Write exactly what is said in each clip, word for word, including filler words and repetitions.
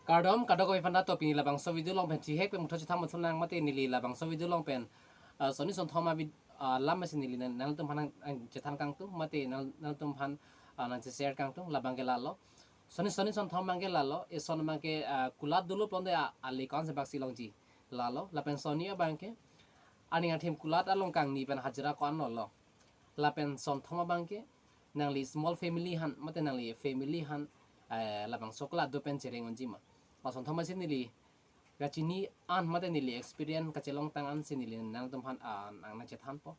Kardom, kadokave aphan ta to pini labangso video along pen chihek pen muthot chethan pon thunang mate neli labangso video along pen, ah, sonni sonthom avid-, ah, alam masi neli nang, nangtum aphan nang, nang chethan kangtung mate nang, nangtum aphan, ah, nang share kangtung labang ke lalo. Sonni, sonni sonthom abang ke lalo, eson abang ke, ah, kulat dolo pulote a, ali ko-an si bak si longji lalo, lapen sonni abang ke, aning athim kulat along kangni pen hajira ko-an lo lo. Lapen sonthom abang ke, nangli small family aphan, mate nangli family aphan, eh, labangso kulat do pen chereng unji ma. Lason thom masi neli kachini an mate neli experience kachelongtang an si neli nangtum aphan, ah, nang, nang chethanpo.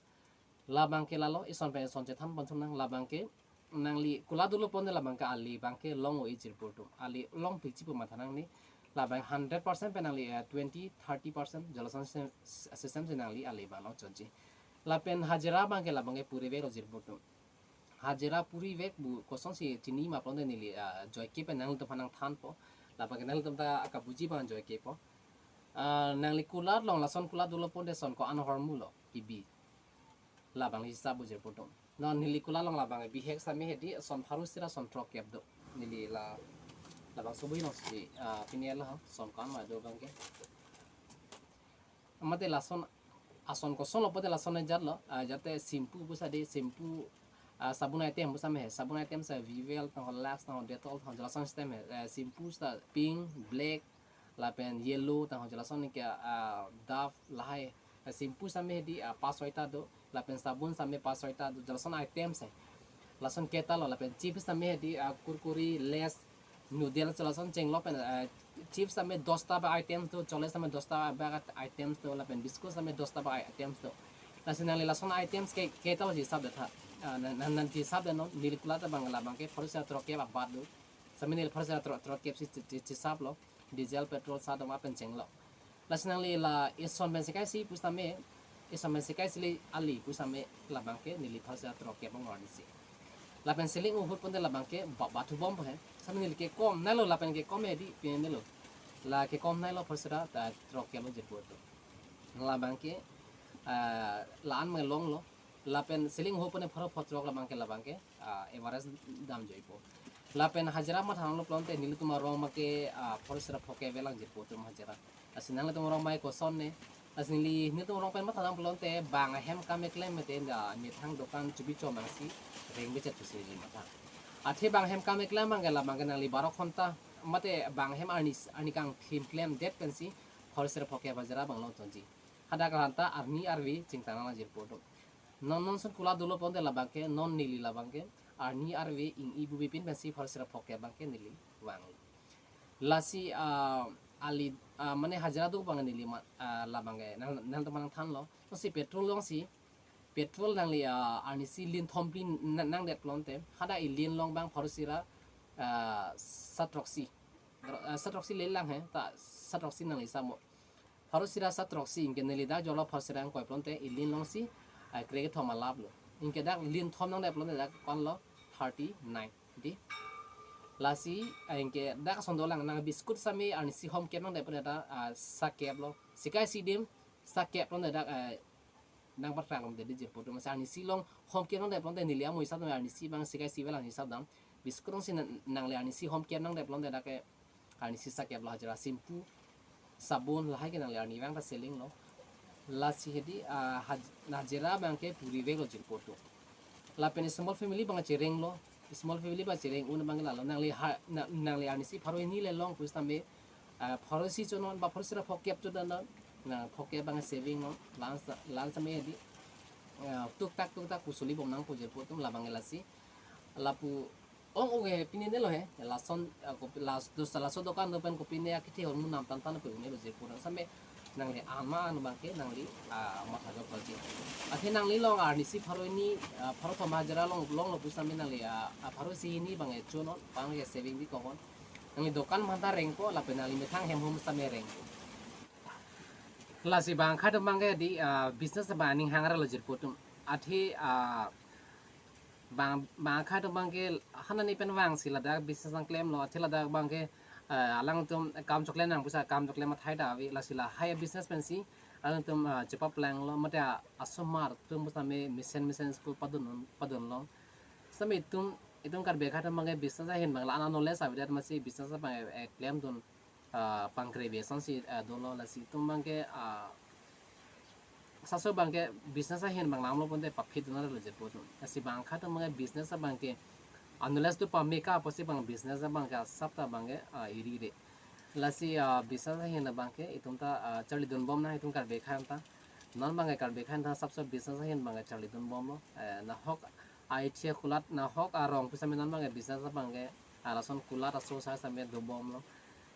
Labang ke lalo, eson pen eson chethan pon thunang, labang ke, nangli kulat dolo pulote labang ke ali abang ke long-o-e jirpo atum. Ali longpikji pu matha nangne, labang hundred percent pen nangli, eh, twenty, thirty percent jalason system, system si nangli ali abang long chotji. Lapen hajira abang ke labang ke purivek lo jirpo atum. Hajira purivek pu kosonsi chini ma pulote neli, ah, joike pen nangtum aphan nang thanpo. Labang ke nangtum ta akabuji abang joike po. Ah, nangli kulat along lason kulat dolo pulote son ko-an ahormu lo kibi. Labang le hisap pu jirpo atum. Non neli kulat along labang bihek sitame hedi son pharo sira son throkkep do. Neli la labangso bui alongsi, ah, pini la son ko-an ma do abang ke. Mate lason ason kosonlo pulote lason ajat lo, ah, jate shampoo pu sade shampoo, ah, sabun item pu sitame he, sabun item sitame Vivel tangho, Lux tangho, Dettol tangho, lason sitame he, eh, shampoo sita pink, black, lapen yellow tangho, lason ke, ah, Dove lahai, eh, shampoo sitame hedi, ah, pas soita do, lapen sabun sitame pas soita do, lason item si. Lason ketalo, lapen chips sitame hedi, ah, Kurkure, Lays, noodles lason chenglo pen, ah, chips sitame dosta bak items do, Chole sitame dosta bak items do, lapen biscuit sitame dosta bak items do. Lasi nangli lason items ke, ketalo hisap detha. Ah, nang, nang, nang hisap det non, neli kulat abang labang ke pharo sira throkkep abat do. Sitame neli pharo sira throkkep si chi, chi, chisaplo. Diesel, petrol, sat doma pen chenglo. Lasi nangli la eson pen sika isi pusitame, eson pen sika isi le ali pusitame labang ke neli pharo sira throkkep angbong arnisi. Lapen seling ahut pulote labang ke ba, bathu bom he. Sitame neli kekom nailo lapen kekom hedi pine lo. La kekom nailo pharo sira ta throkkep lo jirpo atum. Labang ke, ah, la-an abang longlo. Lapen seling ahut pulote pharo phothrok labang ke labang ke, ah, average dam joipo. Lapen hajira matha nanglo pulote nelitum arong abang ke, ah, pharo sira phokep avelang jirpo atum hajira. Lasi nanglitum arong abang ke kosonne. Lasi neli, nelitum arong pen matha nang pulote bang ahem kam keklem mate da methang dokan chubi chom abang si rengbe chet pusi neli matha. Athe bang ahem kam keklem abang ke labang ke nangli baro khonta mate bang ahem arni, arni kangthim klemdet pensi pharo sira phokep hajira abang long chotji. Hadak ranta arni arve chingtang nang jirpo atum. Non non ason kulat dolo pulote labang ke, non neli labang ke arni arve ing-i bubi pin pensi pharo sira phokep abang ke neli vang. Lasi, ah, ali, ah, mane hajira do abang neli ma, ah, labang ke nang, nangtum aphan nang thanlo. Lasi petrol alongsi, petrol nangli, ah, arnisi lin thom pin nang, nangdet pulote, hadak ilin along abang pharo sira, ah, sat throksi. Ah, sat throksi lelang he, ta sat throksi nangli samo. Pharo sira sat throksi anke neli dak jolo pharo sira ingkoi pulote ilin alongsi, ah, kre kethom alap lo. Anke dak lin thom nangdet pulote dak ko-an lo, thirty nine. Di. Lasi, ah, anke dak ason dolang, nang biscuit sitame arnisi hom kep nangdet pulote dak, ah, sa kep lo. Sika isi adim sa kep pulote dak, ah, nang patrang lom dedi jirpo atum. Masi arnisi along hom kep nangdet pulote neli amo hisap tame arnisi abang sika isi avelang hisap dam. Biscuit alongsi nang, nangli arnisi hom kep nangdet pulote dak ke arnisi sa kep lo hajira, shampoo, sabun lahai ke nangli arni vang ta seling lo. Lasi hedi, ah, haj-, hajira abang ke purivek lo jirpo atum. Lapen small family abang chereng lo, small family abang chereng un abang ke lalo nangli ha, na, nangli arnisi pharo hini le long pusitame, ah, pharo isi chonon ba pharo sira phokep chonon, na phokep abang saving non, la-an sa, la-an sitame hedi, ah, tuktak tuktak pusuli bom nangpo jirpo atum labang ke lasi. Lapu ong-o ke pine lo he, lason, ah, kopi, las, dos, laso dokan do pen kopine akethe ahormu namtang tang pe un-e lo jirpo atum sitame nangli ama an abang ke nangli, ah, matha jok palji. Athe nangli along arnisi pharo hini, ah, pharo thom hajira long, longlo pusitame nangli, ah, ah, pharo isi hini abang ke chonon, abang ke saving bi kokon. Nangli dokan aphan ta rengpo, lapen nangli methang hem hom sitame rengpo. Lasi bang akhei atum abang ke di, ah, business abang aning hang ra lo jirpo atum. Athe, ah, bang, bang akhei atum abang ke hanani pen vangsi ladak business nangklemlo, athe ladak abang ke, ah, alangtum kam choklem nang pusi kam choklem athai ta ave, lasi lahai business pensi alangtum, ah, chepaplanglo, mate, ah, asomar atum pusitame mission, mission school padun, padunlo. Sitame itum, itum Karbi akhei atum abang ke business ahin abang la-an knowledge avedet masi business abang, eh, klemdun. ah, pangkrebe asonsi, ah, dolo, lasi itum abangke, ah, laso abangke business ahin abang lamlo ponte paphit dun lo jirpo atum. Lasi bang khat abangke business abangke, ah, knowledge do pame ka apotsi bang business abangke asap ta abangke, ah, iri re. Lasi, ah, business ahin abangke itum ta, ah, charlidun bom nang itum Karbi akhei ta. Non abangke Karbi akhei ta asapso business ahin abangke charlidun bomlo. Eh, nahok a-ethia kulat, nahok arong pusitame non abangke business abangke, ah, lason kulat aso sa sitame do bomlo.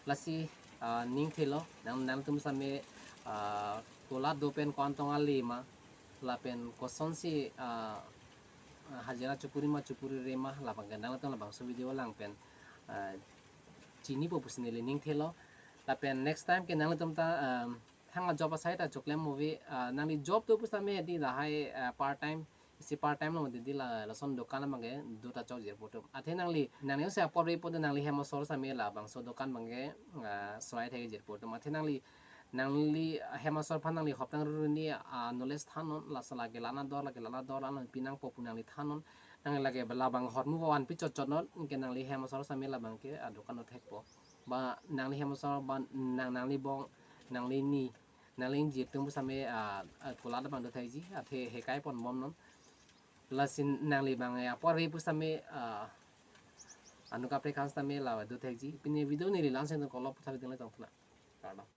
Lasi, ah, ning thelo, nang, nangtum sitame, ah, kulat do pen ko-an tong ale ma, lapen kosonsi, ah, ah, hajira chokori ma chokori re ma, labangke nangtum labangso video lang pen, ah, chinipo pusi neli ning thelo. Lapen next time ke nanglitum ta, um, thang a-job asai ta choklem movie, ah, nangli job do pusitame di lahai, ah, part time, isi part time lo di, di la, lason dokan abangke do ta chok jirpo atum. Athe nangli, nangli ose apor re ponte nangli hem asor sitame labangso dokan abangke, ah, solai thek jirpo atum. Athe nangli, nangli hem asor aphan nangli hoptang ruruni, ah, knowledge thannon, laso lake lana dor, lake lana dor, lana pinangpo pu nangli thannon. Nangli lake labang hot mu vanpi chotchot non, ke nangli hem asor sitame labangke, ah, dokan do thekpo. Ba nangli hem asor, ba nang, nangli bong, nangli ni, nangli ingjir atum pusitame, ah, ah, kulat abang do thekji, athe hekai pon bom non. Lasi nangli abang, eh, apor re pusitame, ah, anut kaprek aphan sitame la do thekji. Pini video neli la-ansi kolo puthak ding le tong thuna. Kardom.